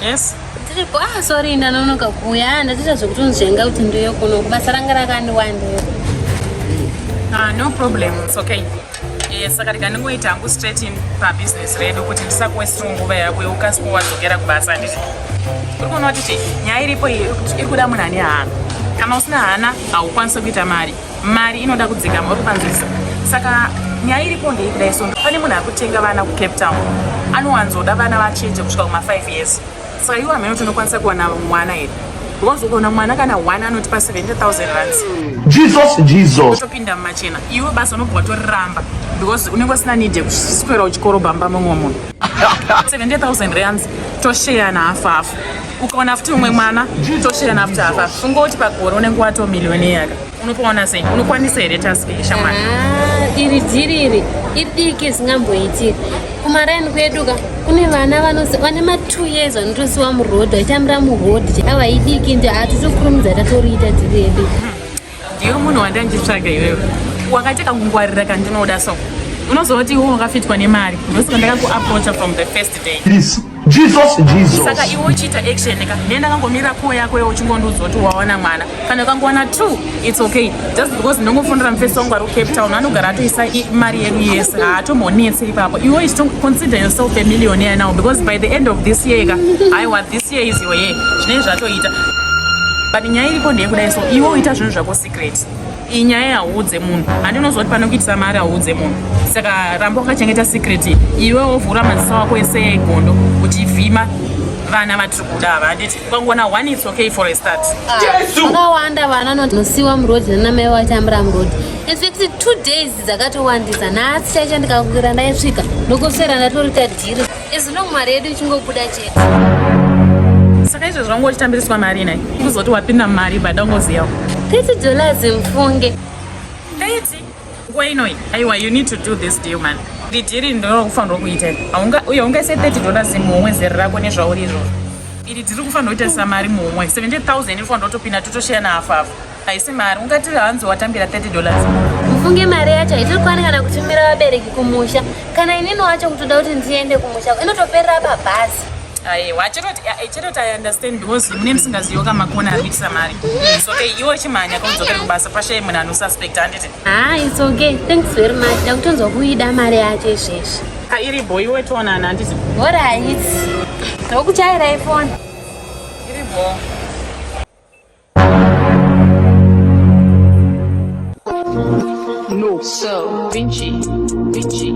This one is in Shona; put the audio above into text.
Yes. Ndiripo. Ah, sorry ndanonoka kuuya. Ah, ndatoita zvekutonzvenga kuti ndiuye kuno. Basa ranga rakandiwandira. Ah, no problem. It's okay. Eh, saka ndikandingoita hangu straight in pabusiness redu kuti ndisakuwestira nguva yako yeukasika wadzokera kubasa handiti. Uri kuona kuti nyaya iripo iyi iri kuda munhu ane hana. Kana usina hana haukwanisi kuita mari. Mari inoda kudzikama uri kupanzwisa. Saka nyaya iripo ndeyekudai so pane munhu ari kutenga vana kuCape Town anowanzoda vana vacheche kusvika kuma 5 years. Saka iwe hameno kuti unokwanisa kuwana mwana here because ukaona mwana kana one anotipa 70,000 rands. Jesus, Jesus. Topinda mumachena iwe basa unobva watoriramba because unenge usina need yekuswera uchikorobha mumba memumwe munhu. 70,000 rands tosheyana hafu hafu. Ukaona futi umwe mwana tosheyana futi hafu hafu. Funga kuti pagore unenge wato millionaire ka. Unopaona sei? Unokwanisa here task iyi shamwari? Ah, iri dhiri iri idiki zvingamboitika. Kumaraini kwedu ka kune vana vane ma 2 years vanotosiwa muroad vachitambira muroad. Ava idiki ndi hatitokurumidza tatoriita dhiri redu. Ndiwe munhu wandanditsvaga iwewe. Wakati kangungwarira kandinoda so. Unozoti iwe wakafitwa nemari. Ndosaka ndakakuapproacha from the first day. Please. Jesus, Jesus. Saka iwe uchiita action ka. Ndiye ndakangomira ko yako iwe uchingondiudza kuti wawana mwana. Kana ukangowana 2 it's okay. Just because ndongofundira mufesi wangu ari kuCape Town anogara atoisa mari yedu yese. Haatombonetse ipapo. Iwe ichi consider yourself a millionaire now because by the end of this year ka aiwa this year is your year. Zvinenge zvatoita. But nyaya iripo ndeyekudai so iwe uita zvinhu zvako secret. Iyi nyaya hauudze munhu. Handinozoti panokuitisa mari hauudze munhu. Saka ramba wakachengeta secret. Iwe wovhura maziso ako ese egondo uchivhima vana vatiri kuda ava handiti ukangoona one it's okay for a start. Vakawanda vana vanosiwa muroad nana mai vachitambira muroad. In fact 2 days dzakatowandisa. Nhasi chaicho ndikakwira ndaisvika ndokuswera ndatorita dhiri. As long mari yedu ichingobuda chete. Saka izvezvi wanga uchitambiriswa mari nhai? Kuzoti wapinda mari but dangoziyawo. $30 mfunge. 30? Nguva inoyi? Aiwa, you need to do this deal man. Iri dhiri ndorokufanirwa kuita. Haunga uye ungaise $30 muhomwe zera rako nezvauri izvozvo. Iri dhiri kufanirwa kuita samari muhomwe. 70,000 inofanirwa kutopinda totoshare na hafu hafu. Haisi mari, ungati hanzi watambira $30. Mufunge mari yacho haitokwani kana kutumira vabereki kumusha. Kana inini wacho kutoda kuti ndiende kumusha inotoperera pabhazi. Aiwa, chero I understand because mune musingazivi kamakona ari kuitisa mari. It's okay, iwe chimhanya kaudzokere kubasa pashaye munhu anosuspect handiti. Ah, it's okay. Thanks very much. Ndakutonzwa kuida mari yacho izvezvi. Ka iri boy iwe toonana handiti. Alright. Ndokuchairai phone. Iri bo. No. So, Vinci, Vinci.